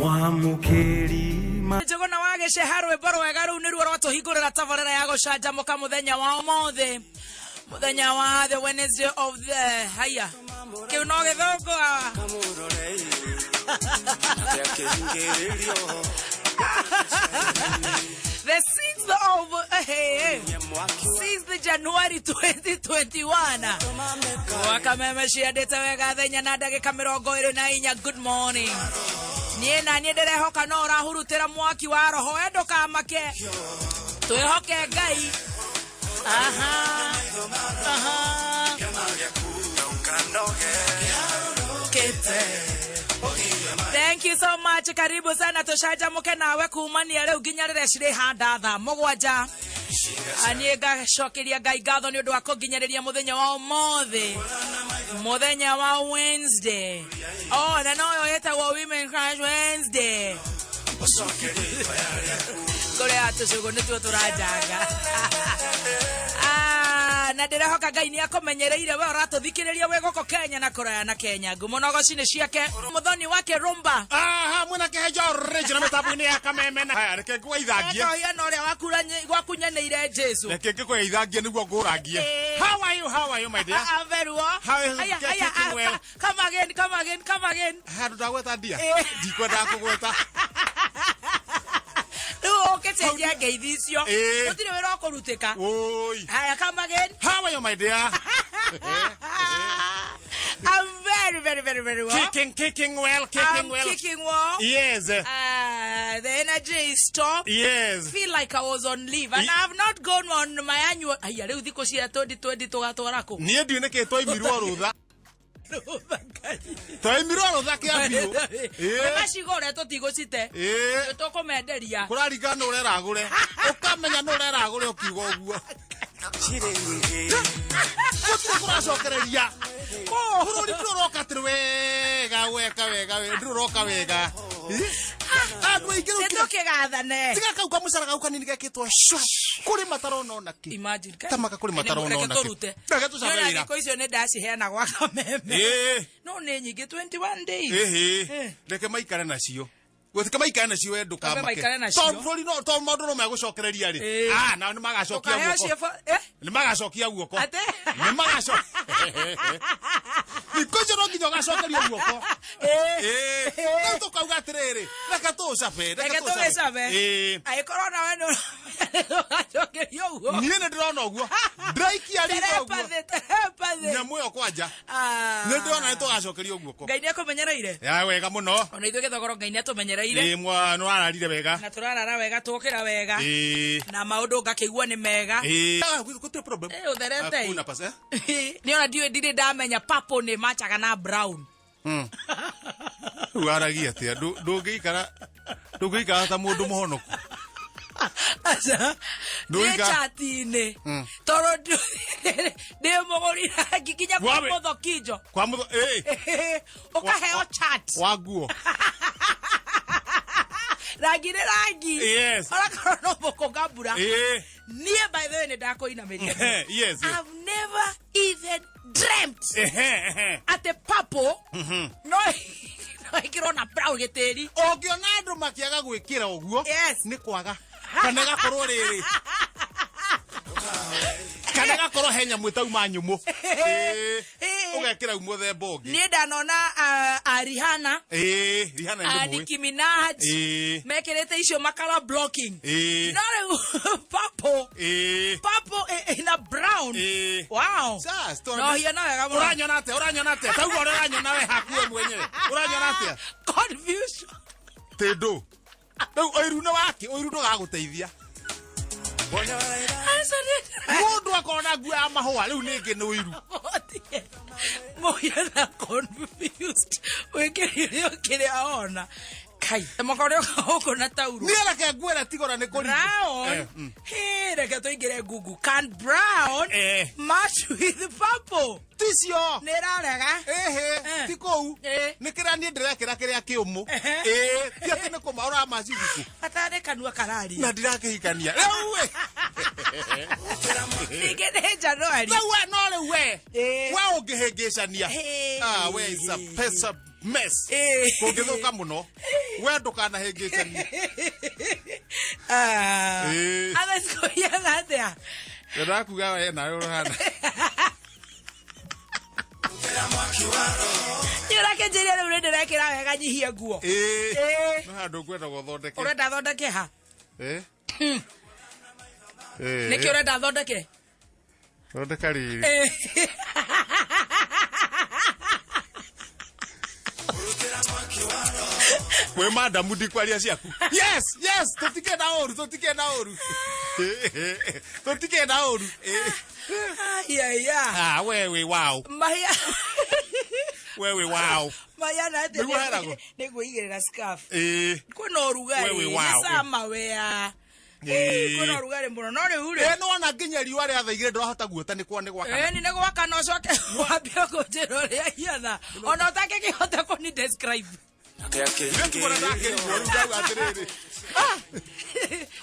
Mwamũkĩri ma Njũgũna wa gĩceha rwĩmbo rwega rũu nĩruo rwatũhingũrĩra tabarĩra ya gũcanjamũka mũthenya wa ũmũthĩ, mũthenya wa the Wednesday of the haya kĩu no gĩthũngũ awa. The 6th of hey, 6th January 2021, wakameme ciendete wega thenya na ndagĩka 24. Good morning. Niĩ na niĩ ndĩrehoka no ũrahurutĩra mwaki wa roho we ndũkamake, twĩhoke Ngai. Aha, aha. Kete. Thank you so much. Karibu sana tũcanjamũke nawe kumania rĩu nginya rĩrĩa cirĩhanda thaa 7. Niĩ ngacokeria Ngai ngatho nĩ ũndũ wa kũnginyĩrĩria mũthenya wa ũmũthĩ, mũthenya wa Wednesday. Oh, na noyo ĩtagwo Women Crush Wednesday. Kũrĩa tũcũgũ nĩtuo tũranjanga. Ah, na ndĩrehoka Ngai nĩ akũmenyereire we ũratũthikĩrĩria wĩ gũkũ Kenya na kũraya na Kenya. Ngumo na ũgoci nĩ ciake. Mũthoni wake rumba. Aha, mwena kĩhenjo original mĩtambo-inĩ ya Kameme na haya reke ngũgeithangie. Etohia na ũrĩa wakunyanĩire Jesu. Reke ngĩkũgeithangie nĩguo ngũrangie. Eh. How are you? How are you, my dear? Ah, very well. How is Aya, it aya, kicking ah, well? Come again, come again, come again. Handũ ndagweta ndia. Eh. Ndikwendaga kũgweta. Rĩu ũngĩcenjia ngeithi icio, Eh. gũtirĩ wĩra ũkũrutĩka. Oi. Haya, come again. How are you, my dear? I'm very, very, very, very well. Kicking, kicking well, kicking I'm well. kicking well. Yes. The energy is top. Feel like I was on leave and I have not gone on my annual. Aya, rĩu thikũ cia 2020 tũgatwara kũ? Niĩ ndiũĩ nĩkĩ twaimirwo rũtha. Rũtha Ngai. Twaimirwo rũtha kĩa biũ. Nĩ macigũre tũtigũcite. Ĩĩ. Tũkũmenderia. Kũraringana nũ ũreragũre. Ũkamenya nũ ũreragũre ũkiuga ũguo. Gũtirĩ kũracokereria. Bũrũri ndũrĩ ũroka atĩrĩ wega weka wega we ndũrĩ ũroka wega. Andũ aingĩ rĩu Nĩ tũkĩgathane. tiga kau kamũcara kau kanini gekĩtwo cwa kũrĩ matarona ona kĩ. Imagine. Ta maka kũrĩ matarona Reke ona kĩ. tũrute. Reke tũcabe Nĩũra wĩra. thikũ icio nĩ ndaciheana gwa Kameme. Ĩĩ. No nĩ nyingĩ 21 days. Ĩhĩ. Eh. Reke maikare nacio. Reke maikare nacio we ndũkamake. Kambe maikare nacio. Tondũ bũrũri no tondũ maũndũ no megũcokereria rĩ. Ĩĩ. Ah, nao nĩ magacokia Ndũkaheo guoko. eh? Nĩ magacokia guoko. Atĩ? Nĩ magacokia. Thikũ icio no nginya ũgacokerio guoko. Ĩĩ. Ĩĩ. Rĩu tũkauga atĩrĩrĩ, reke tũũcabe, Reke tũgĩcabe. Ĩĩ. Angĩkorwo nawe nĩ ũracokerio ũguo. Niĩ nĩ ndĩrona ũguo. Ndĩraikia ritho ũguo. Telepathy, telepathy. Nyamũ ĩyo kwanja. Ah. Nĩ ndĩrona nĩ tũgacokerio guoko. Ngai nĩ akũmenyereire. Ya wega mũno. Ona ithuĩ gĩthogoro Ngai nĩ atũmenyereire. Ĩĩ mwa nĩ wararire wega. Na tũrarara wega tũkĩra wega. Ĩĩ. Na maũndũ ngakĩigua nĩ mega. Ĩĩ. Ah, gũtirĩ problem. Eh, ũtherete. Hakuna pas, eh? Nĩ ona ndiũĩ ndirĩ ndamenya purple nĩ machaga na brown. Rĩu waragia atĩa? Ndũngĩikara ndũngĩikara ta mũndũ mũhonoku. Aca. Nĩ chati-inĩ. Tondũ ndĩ mũgũri rangi nginya kwa Wawe. mũthokinjo. Kwa mũtho ĩĩ. Ũkaheo chat. Wa nguo. Rangi nĩ rangi. Yes. Onakorwo no mũkũnga mbura. Ĩĩ. Niĩ by the way nĩ ndakũinamĩria. Yes. I've never even dreamt Ehe, ehe. atĩ purple no no ĩkĩrwo na brown gĩtĩri. Ũngĩona andũ makĩaga gwĩkĩra ũguo Yes. nĩ kwaga kana ĩgakorwo rĩrĩ kana ĩgakorwo he nyamũ ĩtauma nyũmũ. Ĩĩ. Ĩĩ. Ũgekĩra u mũthemba ũngĩ. Niĩ ndanona a Rihanna, Ĩĩ, Rihanna nĩ a ndĩmũĩ. Nicki Minaj Ĩĩ. mekĩrĩte icio makara blocking. Ĩĩ. No rĩu purple Ĩĩ. purple ina brown. Ĩĩ. Wow. Sasa, No hiana wega mũno. Ũranyona atĩa? Ũranyona atĩa? Tauga ũrĩa ũranyona we haku we mwenyewe. Ũranyona atĩa? Confusion. Tĩndũ. Rĩu ũiru nĩ wake, ũiru ndũgagũteithia. Aca nĩ Mũndũ akorwo na nguo ya mahũa, rĩu nĩngĩ nĩ ũiru. Mũhiana confused. Wĩkĩrire kĩrĩa ona. Kai. Makore gũkũ na tauro. Niĩ reke nguo ĩrĩa tigora nĩ kũringwo. Brown. Eh, Hey, reke tũingĩre Google. Can brown Eh. match with purple? Ticio. Nĩ ĩrarega. Ĩhĩ, Eh. ti kũu. Eh. Nĩ kĩrĩa niĩ ndĩrekĩra kĩrĩa kĩũmũ. Ehe. Ĩĩ, ti atĩ nĩ kũma ũramaciguku. Bata nĩ kanua kararia. Na ndirakĩhikania. Rĩu ĩ. Ningĩ nĩ January. Rĩu we, no rĩu we. Eh. We ũngĩhĩngĩcania. Eh. Ah, we is a piece of mess. Eh. Kũngĩthũka mũno. We ndũkanahĩngĩcanie. Ah. Ĩĩ. Otherwise kũhiana atĩa? Ndakuga we nawe ũrahana. Nĩ ũrakĩnjĩria rĩu nĩ ndĩrekĩra wega nyihie nguo. Ĩĩ. Ĩĩ. No handũ ngwenda gũthondeke. Ũrenda thondeke ha? Eh? Eh. Nĩkĩ ũrenda thondeke? Thondeka rĩrĩ. Ĩĩ. Wĩ madamu ndikwaria ciaku. Yes, yes, tũtikenda ũru, tũtikenda ũru. Tũtikenda ũru. Eh. Ai, ai, ai. Ah, we wĩ wow. Mahia. We wĩ wow. Mahiana atĩa? Nĩguo heragwo? Nĩ ngwĩigĩrĩra scarf. Ĩĩ. Kwĩna ũrugarĩ. Wewe Nĩ wow. sama wea. Ĩĩ. Kwĩna ũrugarĩ mũno. No rĩu rĩ. Ĩ nĩwona nginya riũa rĩa thaa igĩrĩ ndũrahota guota nĩ kwa nĩ gwakana. Ĩni nĩ gwakana ũcoke wambie kũnjĩra ũrĩa hiana. Ona ũtangĩkĩhota kũni describe. Nĩtũkona ndakĩrigwo rĩu ndauga atĩrĩrĩ. Ah!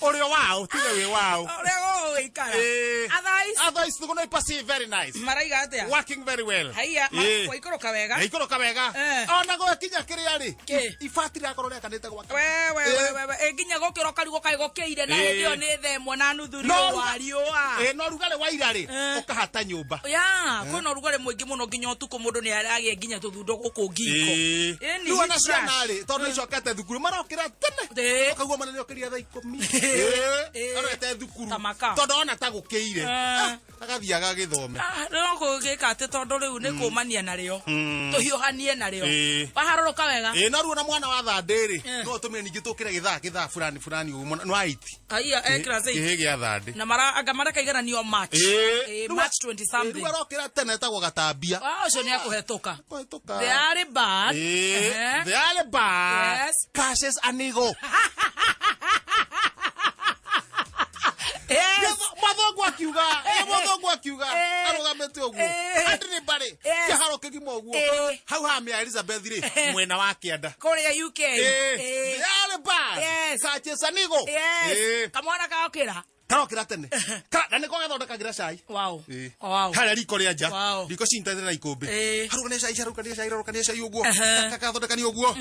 Ũrĩ wao, tiga wĩ wao. Ũrĩa gũgũikara. Ĩĩ. Otherwise, Otherwise, tũgũnoi pasi very nice. maraiga atĩa? Working very well. Haiya, Ĩĩ. waikũrũka wega. Yaikũrũka wega. Eh. Ona gwakinya kĩrĩa rĩ. Kĩ? Ibati rĩakorwo rĩakanĩte gwaka. We, we, Ĩĩ. we, we, we. Ĩ, nginya gũkĩra ũkarigwo kaĩ gũkĩire na Ĩĩ. hĩndĩ ĩyo nĩ thaa ĩmwe na nuthu No riũa ruga- riũa. Ĩ no rugarĩ wa ira rĩ, Eh. ũkahata nyũmba. Ya, kwĩna ũrugarĩ mũingĩ mũno nginya ũtukũ mũndũ nĩ aragĩa nginya tũthundo gũkũ ngingo. Ĩni, Rĩu ona heat ciana rash. rĩ, tondũ icokete thukuru marokĩra tene. Ĩĩ. Ũkaigua mwana nĩokĩria thaa ikũmi. Ĩĩ. Ĩĩ. Arorete thukuru. Tamaka. Tondũ ona ta gũkĩire. Eh. Ah, Agathiĩ agagĩthome. Ah, no kũgĩka atĩ tondũ rĩu nĩ kũmania narĩo tũhiũhanie narĩo Ĩĩ. waharũrũka wega Ĩ no ruo na mwana wa thandĩ rĩ, Eh. no ũtũmire ningĩ tũkĩre gĩthaa gĩthaa fulani fulani ũguo no aiti. Haiya, eh, class eight. Kĩhĩ gĩa thandĩ. na mara anga marakaigananio March. Ĩĩ. Ĩĩ, March 20 something. Rĩu arokĩra tene etagwo gatambia. Ah, ũcio nĩ akũhetũka. Kũhetũka. They are bad. Ĩĩ. Ehe. They are bad. Yes. Cases anigo. Yes. Mathongo akiuga, ĩ mũthũngũ akiuga, Eh. arũgamĩte ũguo. Eh. Andĩ mbarĩ, Yes. kĩharo kĩgima ũguo. Eh. Hau ha mĩa Elizabeth rĩ, mwena wa kĩanda. Kũrĩa UK. Ĩĩ. Ĩĩ. They are bad. Yes. Cases anigo. Yes. Ĩĩ. Kamwana gokĩra. Karokĩra tene. Na nĩko gathondekagĩra cai. Wow. Ĩĩ. Wow. Harĩa riko rĩa nja. Wow. Riko cinyitanĩte na ikũmbĩ. Ĩĩ. Harũgania cai, harũgania cai, harũgania cai ũguo. Ehe. Gathondekania ũguo.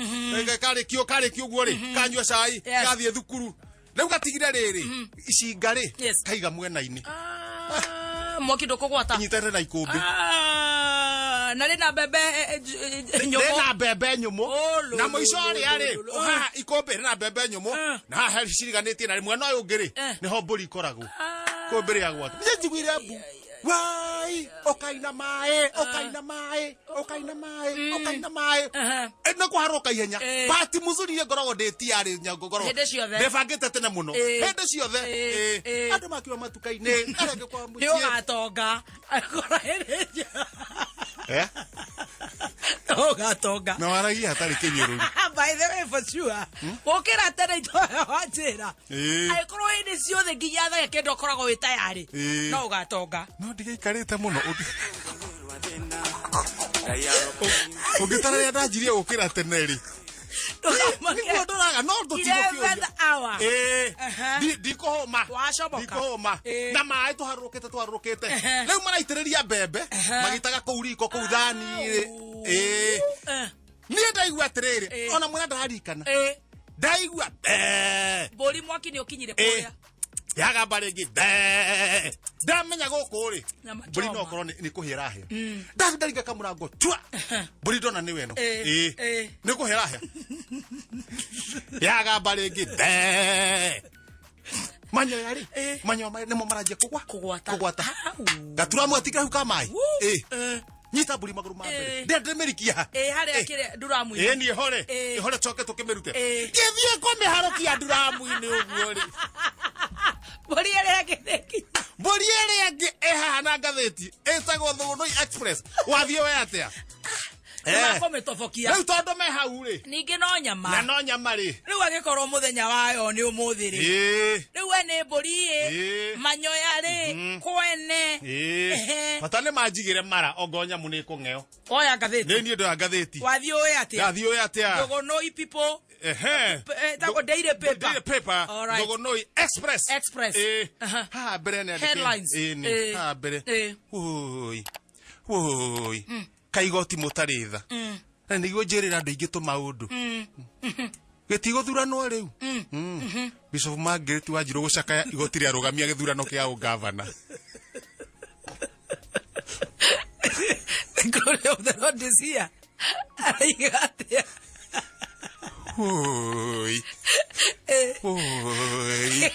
Karĩkio, karĩkio ũguo rĩ. Kanyua cai, Yes. gathiĩ thukuru. Rĩu gatigire rĩrĩ, icinga rĩ, Yes. kaiga mwena-inĩ. Ah, mwaki ndũkũgwata. Inyitanĩte na ikũmbĩ. Ah, na rĩna mbembe nyũmũ. Rĩna mbembe nyũmũ. Oh, lo, Na lo, mũico lo, rĩa rĩ, lo, lo. haha ikũmbĩ rĩna mbembe nyũmũ, Eh. na haha ciriganĩtie na mwena ũyũ ũngĩ rĩ, Eh. nĩho mbũri ikoragwo. Ah. Ikũmbĩ rĩa gwaka. Niĩ njiguire mbu. Wai, ũkaina maĩ, ũkaina maĩ, ũkaina maĩ, ũkaina maĩ. Aha. Eh, nĩ kũharũka ihenya. Eh. Bahati mzuri niĩ ngoragwo ndĩ tiarĩ ngoragwo. Hĩndĩ ciothe. Ndĩbangĩte tene mũno. Eh. Hĩndĩ ciothe. Eh. Eh. Eh. Andũ makiuma matuka-inĩ, arĩa angĩ kwa Nĩ mũciĩ. ũgatonga. Angĩkorwo Eh? Nĩ ũgatonga. Na waragia hatarĩ kĩnyũrũri. By the way, for sure. Gũkĩra tene itoya wa njĩra. Ĩĩ. Angĩkorwo hĩndĩ ciothe nginya thaa kenda ũkoragwo wĩ tayarĩ. Ĩĩ. No ũgatonga. No ndigaikarĩte mũno. Ũngĩtara rĩrĩa ndanjirie gũkĩra tene rĩ. Ndũkamake. Nĩguo ndoraga no tũtigũkĩũria. 11th hour. Ĩĩ. Aha. Ndikũhũma. Wacomoka. Ndikũhũma. Ĩĩ. Na maĩ tũharũrũkĩte tũharũrũkĩte. Ehe. Rĩu maraitĩrĩria mbembe Ehe. magĩitaga kũu riko kũu thani-rĩ. Ĩĩ. Eh, Niĩ ndaigua atĩrĩrĩ, Ĩĩ. ona mwena ndararikana. eh, Ndaigua mbee. mbũri mwaki nĩ ũkinyire Ĩĩ. kũrĩa. Yagamba rĩngĩ mbee. Ndamenya gũkũ rĩ, Nyama mbũri no choma. korwo nĩ kũhĩa ĩrahĩa. Ndathi ndaringa kamũrango tua. Mbũri ndona nĩ weno. Ĩĩ, Ĩĩ. ĩĩ. Nĩ kũhĩa ĩrahĩa. Yagamba rĩngĩ mbee. Manyoya rĩ, Ĩĩ. manyoya marĩa nĩmo maranjia kũgwa. Kũgwata. Kũgwata. Au. Gatura mwati hau ka maĩ. Woo. Ĩĩ. Eh, Nyita mbũri magũrũ ma mbere. Ĩĩ. Ndĩrenda ndĩmĩrikie ha. eh, harĩa Ĩĩ. kĩrĩa nduramu-inĩ. Ĩĩ niĩ hore. Ĩĩ. Hore coke tũkĩmĩrute. Ĩĩ. Ngĩthiĩ kũmĩharũkia nduramu-inĩ ũguo rĩ. Mbũri ĩrĩa ĩngĩ nĩĩkinya. Mbũri ĩrĩa ĩngĩ ĩhaha na ngathĩti ĩtagwo Thũgũnũi Express. Wathiĩ we atĩa? Eh. Nĩmakũmĩtobokia. Rĩu tondũ me hau rĩ, Ningĩ no nyama. na no nyama rĩ. Rĩu angĩkorwo mũthenya wayo nĩ ũmũthĩ rĩ. Ĩĩ. Rĩu we nĩ mbũri ĩ, Ĩĩ. manyoya rĩ, kwene. Ĩĩ. Ehe. Bata nĩ manjigĩre mara ongo nyamũ nĩ ĩkũng'eo. Oya ngathĩti. Nĩ niĩ ndoya ngathĩti. Wathiĩ ũĩ atĩa? Ndathiĩ ũĩ atĩa? Thũgũnũi people. Ehe. Ĩtagwo Daily Paper. Daily Paper. All right. Thũgũnũi Express. Express. Ĩĩ. Aha. Haha mbere nĩ andĩke. Headlines. Ĩĩ nĩ. Ĩĩ. Haha mbere. Ĩĩ. Woi. Woi. Kaigoti mũtarĩ tha. Na nĩguo njĩrĩra andũ aingĩ tũmaũndũ. Gĩtigũthuranwo rĩu. Bishop Margaret Wanjiru gũcakaya igoti rĩarũgamia gĩthurano kĩa ũgavana. The glory of the Lord is here. Araiga atĩa? Oi. Oi.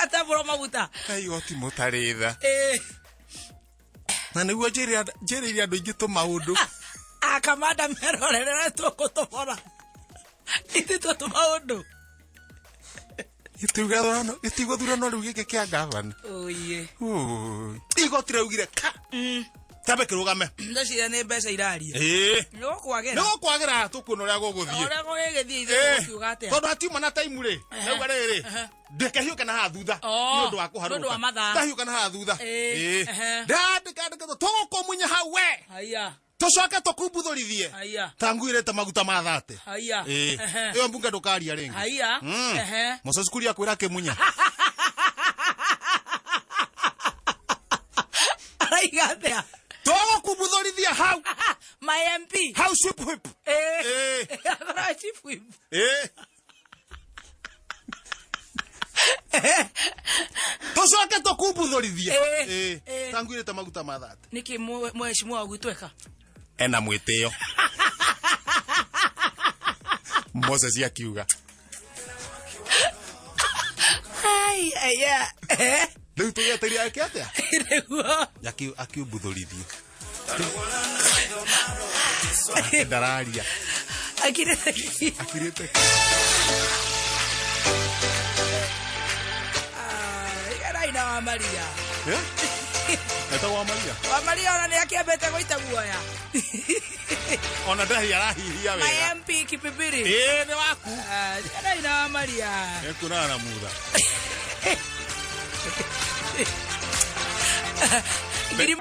Atambũrwo maguta. Kaĩ igoti mũtarĩ tha. Eh, Na nĩguo njĩrĩire andũ aingĩ tũmaũndũ. Akamanda merorerere tũgũtobora. Ithuĩ tũmaũndũ. Gĩtigũthurano rĩu gĩkĩ kĩa gavana. Oye. Oi. Igoti rĩaugire ka. Kĩambe kĩrũgame. Ndeciria nĩ mbeca iraria. Ĩĩ. Nĩ gũkwagĩra. Nĩ gũkwagĩra tũkuona ũrĩa gũgũthiĩ. Ũrĩa gũgĩgĩthiĩ ithuĩ tũgũkiuga atĩa? Tondũ hatiuma na taimu rĩ. Rauga rĩrĩ. Ehe. Ndĩkehiũke na haha thutha. Oh, Nĩ ũndũ wa nĩ ũndũ wa kũharũrũka. mathaa. Ndahiũka na haha thutha. Ĩĩ, Ĩĩ. ehe. Ndandĩka ndĩka tũgũkũmunya hau we. Haya. Tũcoke tũkumbuthũrithie. Haya. Ta nguirĩte maguta ma thate. Haya. Ĩĩ. Ehe. Ĩyo mbunge ndũkaria rĩngĩ. Haya. Ehe. Moses Kuria akwĩra akĩmunya. Araiga atĩa? Tũgũkumbuthũrithia hau. My MP. Hau sweep whip. Eh. Ĩĩ. Akorwo chief whip. Ĩĩ. Tũcoke tũkumbuthũrithie. Ĩĩ. Ĩĩ. Ĩĩ. Ta nguirĩte maguta ma thate. Nĩkĩ mheshimiwa gwitũ eka? Ena mwĩtĩo. Moses akiuga. Ai, aya. Eh. Rĩu tũgĩeteria ake atĩa? Nĩguo. Akiumbuthũrithie. Ndararia. Akirĩte ki. Akirĩte. Ah, igerai na wa Maria. Eh? Etagwo wa Maria. Wa Maria ona nĩ akĩambĩte gũita guoya. Ona ndahi arahihia My wega. MP Kipipiri. Ĩĩ nĩ waku. Ah, igerai na wa Maria. Ekuonana na mutha. Ngiri